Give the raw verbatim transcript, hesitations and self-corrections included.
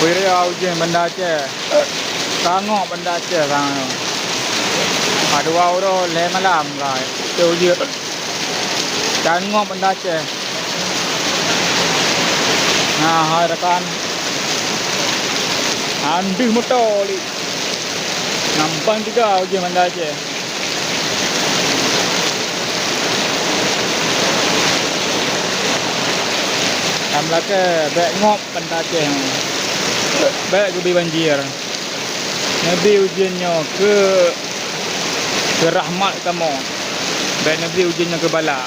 Peureulée ujeuen Banda Aceh. Ka ngok Banda Aceh sang nyoe. Padua uroe lhée malam lah. Teu ujeuen. Ka ngok Banda Aceh. Nah, hai rakan. Andeuh moto li. Nyan ban teuga ujeuen Banda Aceh. Lam lakée bék ngok Banda Aceh. Bék geubi banjir. Neubi ujeuen nyoe keu, keu rahmat kamoe. Bék neubi ujeuen nyoe keu bala.